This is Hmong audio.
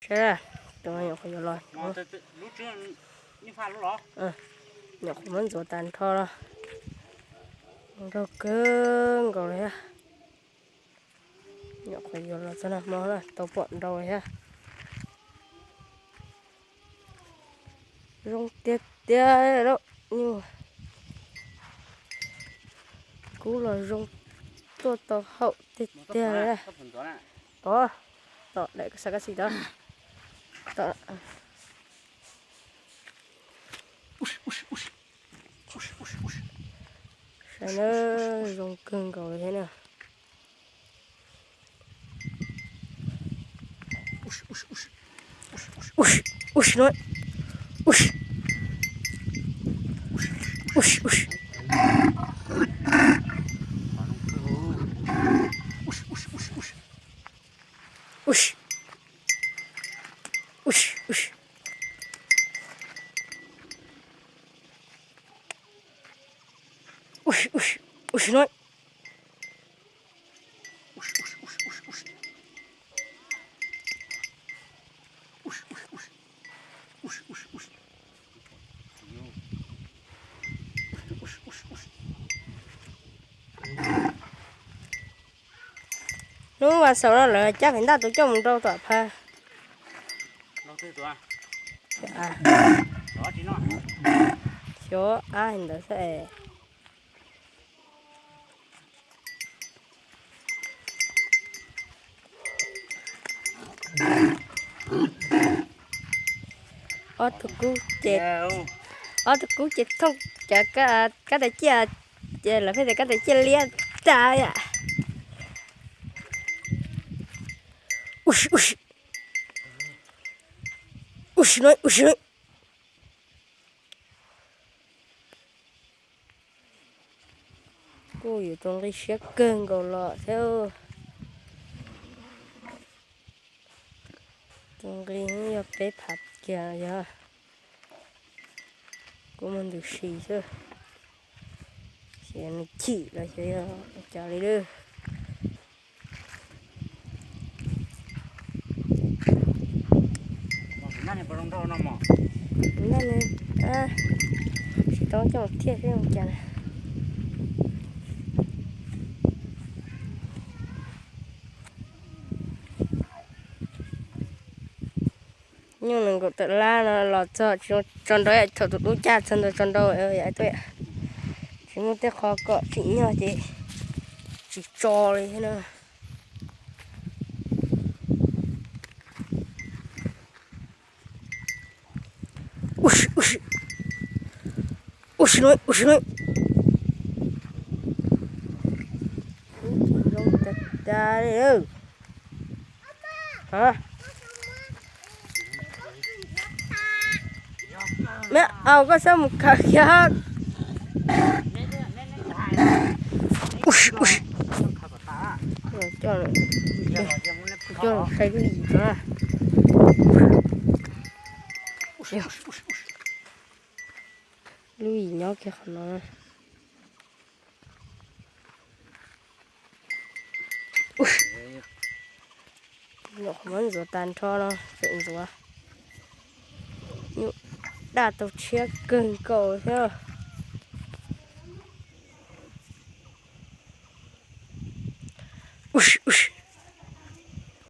Saib, nyuam qhuav yuav los, nyuam qhuav muab ntxuav tag nrho los, nrau kawg nkaus li thiab. Nyuam qhuav yuav los txog nag hmo na, tau pom nrau thiab. Zoo tiag tiag lauj, nyuj kub los zoo tuaj tau haum tiag tiag li. Tod, tom daim xav kab xis tod. Saib na, zoo kawg nkaus li thiab na. Ua si no, ua si, ua si, ua si, ua si, ua si, ua si, ua si no. Hnub vas xaum no lawv cab pem ntaj tus coj mus rau tom pha. Xyov ab ntawd xwb es. Ob tug kub ces, ob tug kub ces thooj cov kab tais ciaj, ces lawv pheej tias kab tais ciaj liab tag yam. Ua si, ua si, ua si no, ua si no. Kuj yuav tau nqi siab kawg nkaus los thiab. Tus nqi yog peb phav kiag yog, kuv muaj ntws si xwb, xyov nws chim los xyov yog ua cas li lawm. Tsis tau coj thiaj xwb zoo cas. Nyuj nees nkaum tawm lab no los txog tso nrau, thaum tus dub caj txog ntawd tso nrau, tsis muaj tej qho kom tsim nyog ces tsis tso li thiab na. Ua si, ua si, ua si no, ua si no. Lub tsev zoo tas tas li. Me au, koj txhob mus khaws kiag. Ua si, ua si. Coj, coj los saib lub yim no. Lub yim nyob kiag qhov no. Nyuam qhuav muab ntxuav tag nrho no, tseem ntxuav. Nyuj daj tau tshiab kawg nkaus thiab.